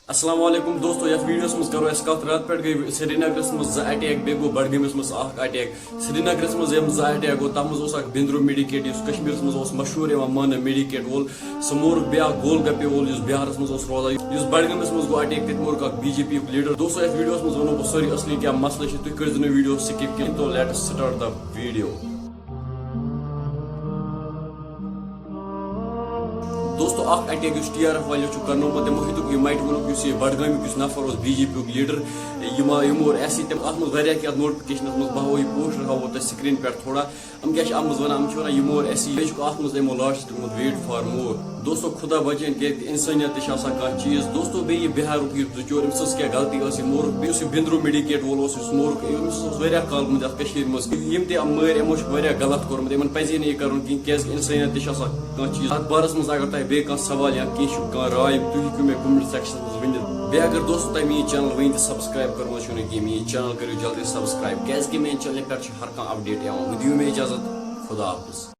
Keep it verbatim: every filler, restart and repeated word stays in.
السلام علیکم دوستو، یتھ ویڈیوس منٛز کرو أسۍ کتھ۔ راتہٕ پٮ۪ٹھ گٔے سرینگرس منٛز زٕ اٹیک، بیٚیہِ گوٚو بڈگٲمِس منٛز اکھ اٹیک۔ سرینگرس منٛز یِم زٕ اٹیک گوٚو، تتھ منٛز اوس اکھ بندرو میڈیکیٹ، یُس کشمیرس منٛز اوس مشہوٗر یِوان ماننہٕ میڈیکیٹ وول۔ سُہ مورُکھ بیٛاکھ گول گپے وول، یُس بہارس منٛز اوس روزان، یُس بڈگٲمِس منٛز گوٚو اٹیک، تتہِ مورُکھ اکھ بی جے پی یُک لیڈر۔ دوستو، یتھ ویڈیوس منٛز ونو بہٕ سٲری اصلی کیٛاہ مسلہٕ چھِ، تُہۍ کٔرۍزیو نہٕ ویڈیو سکپ کینٛہہ۔ تو let's start the video۔ دوستو، اکھ اٹیک یُس ٹی آر ایف والیو چھُ کرنومُت، تِمو ہیٚتُکھ یہِ مایِک، ووٚنُکھ یُس یہِ بڈگامیُک یُس نفر اوس بی جے پی یُک لیڈر، یِم یِمو اوس ایس سی، تِم اتھ منٛز واریاہ کینٛہہ، اتھ نوٹیفکیشنس منٛز بہٕ ہاوو یہِ پوسٹر، ہاوو تۄہہِ سکرین پٮ۪ٹھ تھوڑا۔ یِم کیٛاہ چھِ اتھ منٛز ونان؟ یِم چھِ ونان یِمو اوس ایس سی، یہِ چھُکھ اتھ منٛز یِمو لاسٹس لیوٚکھمُت wait for more۔ دوستو، خدا بچٲیِن، کیٛازِ کہِ انسٲنیت تہِ چھِ آسان کانٛہہ چیٖز۔ دوستو، بیٚیہِ یہِ بہارُک یُس بِچور، أمۍ سٕنٛز کیٛاہ غلطی ٲس؟ یہِ مورُکھ، بیٚیہِ یُس یہِ بِندرو میڈیکیٹ وول اوس، یُس مورُکھ، أمِس اوس واریاہ کال گوٚمُت یَتھ کٔشیٖرِ منٛز۔ یِم تہِ یِم مٲرۍ، یِمو چھُ واریاہ غلط کوٚرمُت، یِمن پزِ ہے نہٕ یہِ کَرُن کِہیٖنۍ، کیٛازِ کہِ انسٲنیت تہِ چھِ آسان کانٛہہ چیٖز۔ اَتھ بارَس منٛز اگر تۄہہِ بیٚیہِ کانٛہہ سوال یا کینٛہہ چھُ، کانٛہہ راے، تُہۍ ہیٚکِو مےٚ comment sectionس منٛز ؤنِتھ۔ بیٚیہِ اگر دوستو تۄہہِ میٛٲنۍ channel وٕنہِ تہِ subscribe کٔرمٕژ چھُو نہٕ کِہیٖنۍ، میٛٲنۍ channel کٔرِو جلدی subscribe، کیٛازِ کہِ میٛانہِ channelہِ پٮ۪ٹھ چھِ ہر کانٛہہ update یِوان۔ وۄنۍ دِیِو مےٚ اجازت، خدا حافظ۔